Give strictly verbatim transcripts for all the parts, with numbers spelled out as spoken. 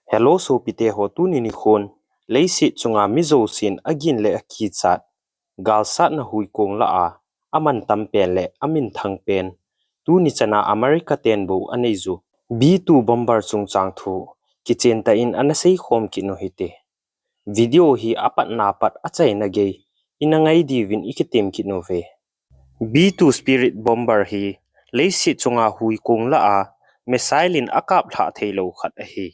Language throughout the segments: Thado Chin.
Hello sopite ho, tuni nikhon leiset chunga mi jousen agin le akichat galsatna huikong lah a amantam pen le aminthang pen, tuni chana America ten bou anei u B two bomber chungchang thu kichen tah in ana seikhom kit u hite. Video hi apatna pat achaina gei ina ngai diuvin ikitem kit uve. B two Spirit bomber hi leiset chunga huikong lah a missile in akaplhah theilou khat ahi.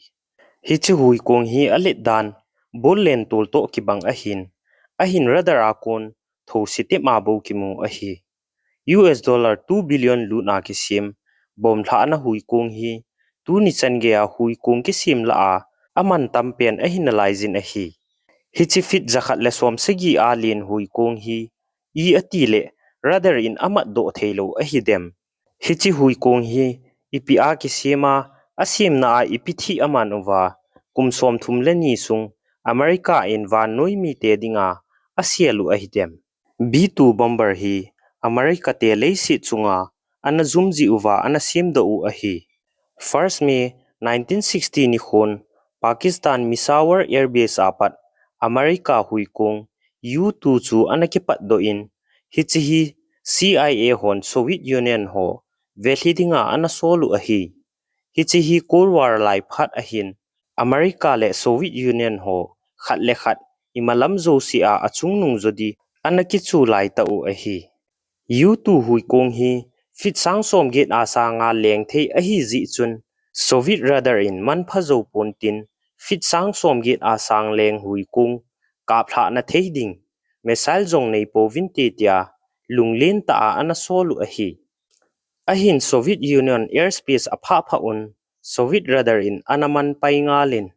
Hiche huikong hi alet dan ball lentol toh kibang ahin, ahin radar a kon thou sitep a bou kimu ahi. U S dollar two billion lutna kisem bomb lhahna huikong hi tuni chan geiya huikong kisem lah a amantam pen ahi nalaijin ahi. Hiche feet jakhat le som sagi a len huikong hi i ati le radar in amatdoh theilou ahidem? Hiche huikong hi ipi a kisem a, asemna a ipi thih aman uva, kum somthum le ni sung America in vannoi mite dinga asel u ahidem? B two bomber hi America te leiset chunga ana jum jeh uva ana semdoh u ahi. First May nineteen sixty nikhon Pakistan Peshawar Air Base a pat America huikong U two chu ana kipatdoh in, hiche hi C I A hon Soviet Union ho velhi dinga ana sol u ahi. Hiche hi Cold War lai phat ahin, America le Soviet Union ho khat le khat imalam jousea achungnung jodi ana kichu laitah u ahi. U two huikong hi feet sang somget a sanga leng thei ahijeh chun, Soviet radar in manpha jou pontin, feet sang somget a sang leng huikong kaplhahna thei ding missile jong neipouvinte tia lunglen tah a ana sol u ahi. Ahin Soviet Union airspace aphah phah un, Soviet radar in ana manpai ngalin,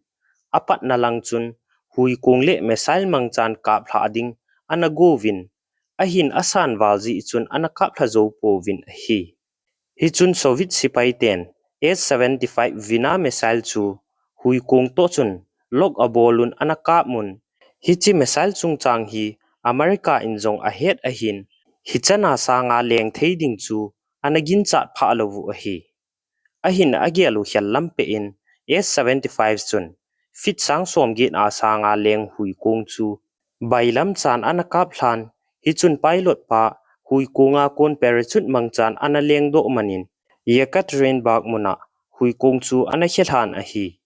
apatna lang chun huikong le missile mangchan kaplhah ding ana gouvin, ahin asan val jeh chun ana kaplha jou pouvin ahi. Hichun Soviet sepai ten S seventy-five Vina missile chu huikong toh chun lock abol un ana kap un, hiche missile chungchang hi America in jong ahet ahin, hichan a sanga leng thei ding chu ana ginchat phah lou u ahi. Ahin agel u khel lam peh in S seventy-five chun feet sang somget a sanga leng huikong chu bailam chan ana kaplhan, hichun pilot pa huikong a kon parachute mangchan ana lengdoh manin, Yekaterinburg mun a huikong chu ana khelhan ahi.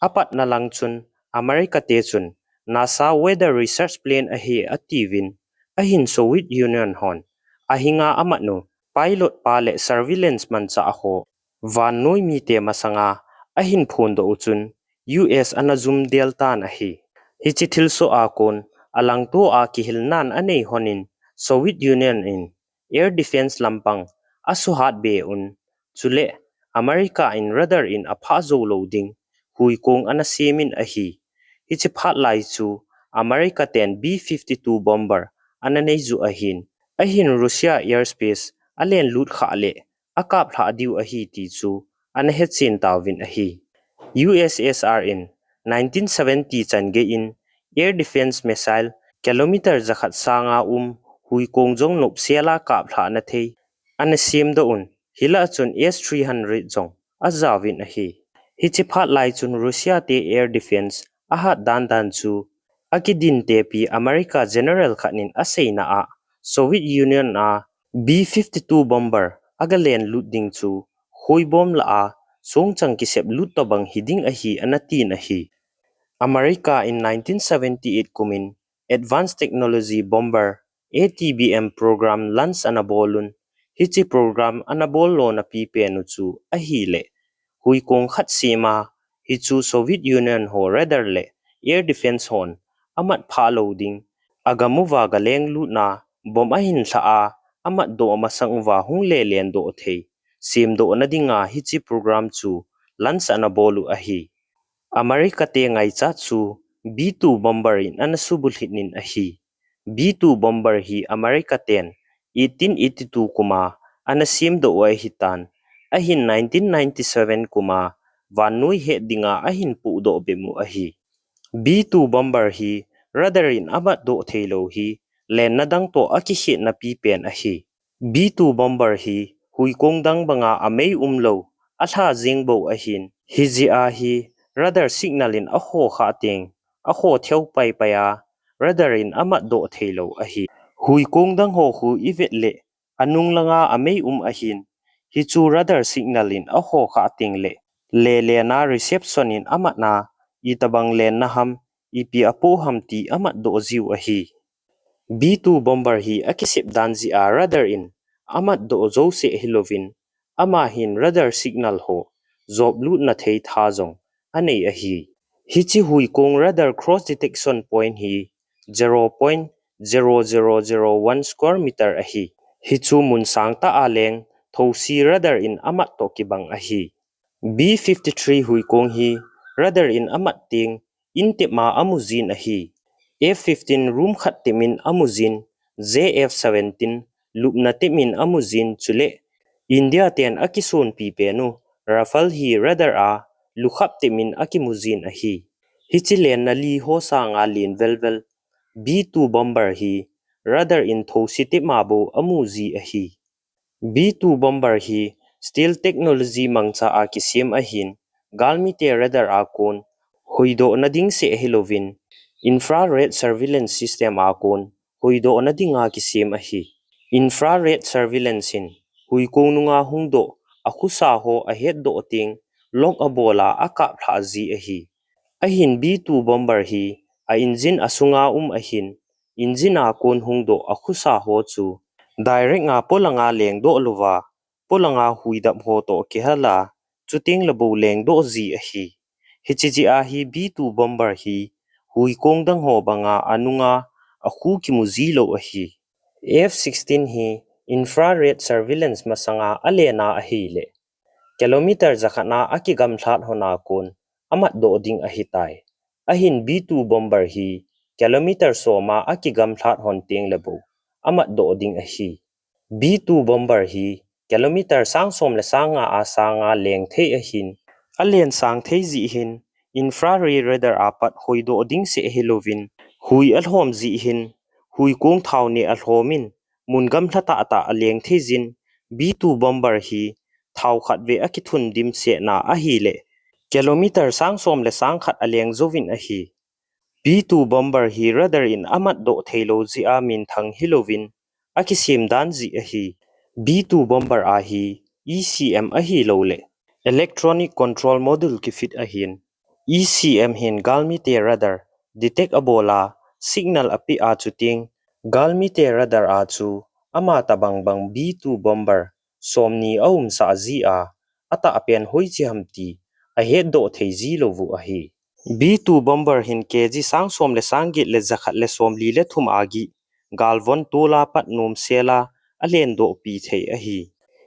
Apatna lang chun America te chun NASA weather research plane ahi atiuvin, ahin Soviet Union hon ahinga amat u pilot pa le surveillance manchah ho vannoi mite masanga ahin phondoh u chun U S ana jum del tan ahi. Hiche thilsoh a kon alangto a kihilnan anei honin Soviet Union in air defense lampang asuhat be un, chule America in radar in aphah jou lou ding huikong ana semin ahi. Hiche phat lai chu America ten B fifty-two bomber ana nei u ahin, ahin Russia airspace alen lut khah le akaplhah diu ahi ti chu ana hechen tauvin ahi. U S S R in nineteen seventy chan gei in air defense missile kilometer jakhat sanga um huikong jong nopsel a kaplhahna thei ana semdoh un, hilah chun S three hundred jong ajaovin ahi. Hiche phat lai chun Russia te air defense ahat dan dan chu akidin tepi America general khat in aseina a, Soviet Union a B fifty-two bomber aga len lut ding chu khoibom lah a songchang kisep lut tobang hiding ahi ana tin ahi. America in nineteen seventy-eight kum in Advanced Technology Bomber, A T B M program launch ana bol un, hiche program ana bol lona pipen u chu ahile, huikong khat sem a, hichu Soviet Union ho radar le air defense hon amat phah lou ding, agam uva galeng lutna bomb ahin lhah a, amatdoh masang uva hung lelen doh thei semdohna dinga hiche program chu launch ana bol u ahi. America te ngaichat chu B two bomber in ana subulhit in ahi. B two bomber hi America ten eighteen eighty-two kum a ana semdoh u ahitan, ahin nineteen ninety-seven kum a vannoi het dinga ahin pohdoh bep u ahi. B two bomber hi radar in amatdoh theilou hi lenna dang toh akikhetna pipen ahi. B two bomber hi huikong dang banga amei umlou, alha jeng bou ahin, hijeh a hi radar signal in aho kha teng, aho theo pai pai a, radar in amat doh thei lou ahi. Huikong dang ho khu i vet le, anung langa amei um ahin, hichu radar signal in aho kha teng le, le le na reception in amat na, i tabang len na ham, ipi apo ham ti amat doh jiu ahi. B two bomber hi akisep dan jeh a radar in amat doh jou seh hilouvin, ama hin radar signal ho jop lut na thei tha jong anei ahi. Hiche huikong radar cross detection point hi zero point zero zero zero one square meter ahi. Hichu mun sang tah a leng thosi radar in amat toh kibang ahi. B fifty-three huikong hi radar in amat teng in tep ma amu jin ahi. F fifteen room khat tep in amu jin, J F seventeen lupna tep in amu jin chule India ten akisonpi pen u Rafale hi radar a lukhap tep in akimu jin ahi. Hiche lenna li ho sanga len velvel B two bomber hi radar in thosi tep ma bou amu ji ahi. B two bomber hi stealth technology mangcha a kisem ahin, galmite radar a kon hoidoh na ding seh hilouvin, infrared surveillance system a kon hoidoh na dinga kisem ahi. Infrared surveillance hin huikong nunga hungdoh akhusa ho ahetdoh teng log abol a akap lhah ji ahi. Ahin B two bomber hi a engine asunga um ahin, engine a kon hungdoh akhusa ho chu direct a polanga lengdoh louva, polanga huidap ho toh kihal a, chuteng le bou lengdoh ji ahi. Hiche jeh a hi B two bomber hi huikong dang ho banga anunga akhu kimu ji lou ahi. F sixteen hi infrared surveillance masanga alen a ahile, kilometer jakhat na akigamlhat hon a kon amatdoh ding ahitai. Ahin B two bomber hi kilometer som a akigamlhat hon teng le bou amatdoh ding ahi. B two bomber hi kilometer sang som le sang nga a sanga leng thei ahin, alen sang thei jeh hin infrared radar a pat hoidoh ding seh hilouvin, hui alhom jeh hin huikong thao neh alhom in mun gamla tah tah a leng thei jin, B two bomber hi thao khat vei akithun dimset na ahile, kilometer sang som le sang khat aleng jouvin ahi. B two bomber hi radar in amatdoh thei lou jeh a minthang hilouvin, akisem dan jeh ahi. B two bomber a hi E C M ahilou le, Electronic Control Module kifit ahin. E C M hin galmite radar detect abol a, signal apeh a chuteng, galmite radar a chu ama tabang bang B two bomber somni aumsah jeh a, atah pen hoiche ham ti ahetdoh thei ji lou u ahi. B two bomber hin K G sang som le sang get le jakhat le somli le thum a gih galvon tol a pat nomsel a alendoh pi thei ahi.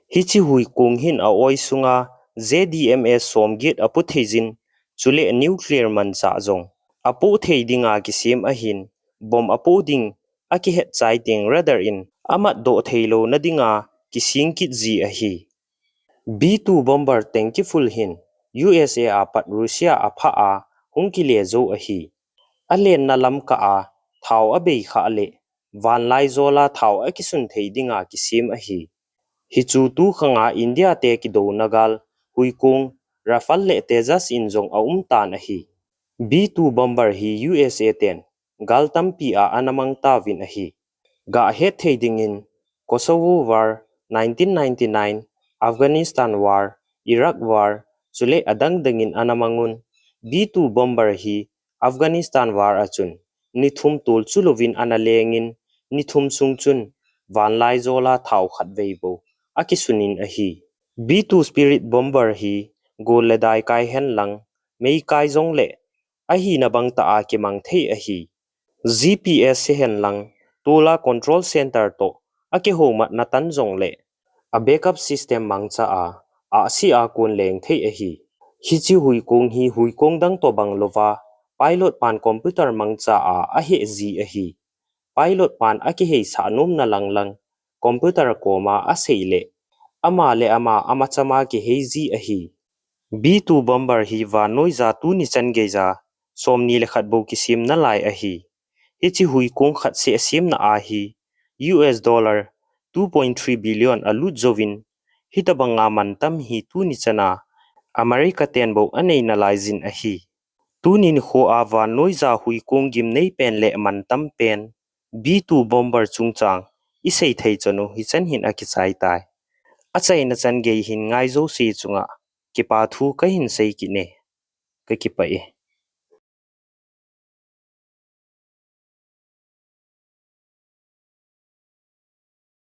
Hiche huikong hin a-oi sunga Z D M A som get apoh thei jin, chule nuclear manchah jong apoh thei dinga kisem ahin, bomb apoh ding akihet chai teng radar in amatdoh thei lou na dinga kising kit ji ahi. B two bomber tank kifull hin U S A a pat Russia aphah a hung kile jou ahi. Alenna lamkah a thao abei khah le, vanlaijol a thao akisun thei dinga kisem ahi. Hichu tukhang a India te kidouna gal huikong Rafale le Tejas in jong aum tan ahi. B two bomber hi U S A ten gal tampi a ana mang tauvin ahi. Gah het thei dingin, Kosovo War, nineteen ninety-nine, Afghanistan War, Iraq War, chule adang dang in ana mang un. B two bomber hi Afghanistan War a chun ni thum tol chu louvin ana lengin, ni thum sung chun vanlaijol a thao khat vei bou akisun in ahi. B two Spirit bomber hi gol le dai kai hen lang, mei kai jong le ahina bang tah a kimang thei ahi. G P S se hen lang, tol a control center toh akihoumatna tan jong le, a backup system mangcha a, ahsi a kon leng thei ahi. Hiche huikong hi huikong dang toh bang louva, pilot pan computer mangcha a aheh ji ahi. Pilot pan akiheisah nomna lang lang, computer koma asei le, ama le ama amachama kihei ji ahi. B two bomber hi vannoija tuni chan geija somni le khat bou kisem nalai ahi. Hiche huikong khat seh asemna a hi U S dollar two point three billion alut jouvin, hitabanga mantam hi tuni chan a America ten bou anei nalai jin ahi. Tuni nikho a vannoija huikong gimnei pen le mantam pen B two bomber chungchang isei thei chanu hichan hin akichai tai. Achaina chan gei hin ngai jouse chunga kipa thu kahin sei kit e. Kakipah e.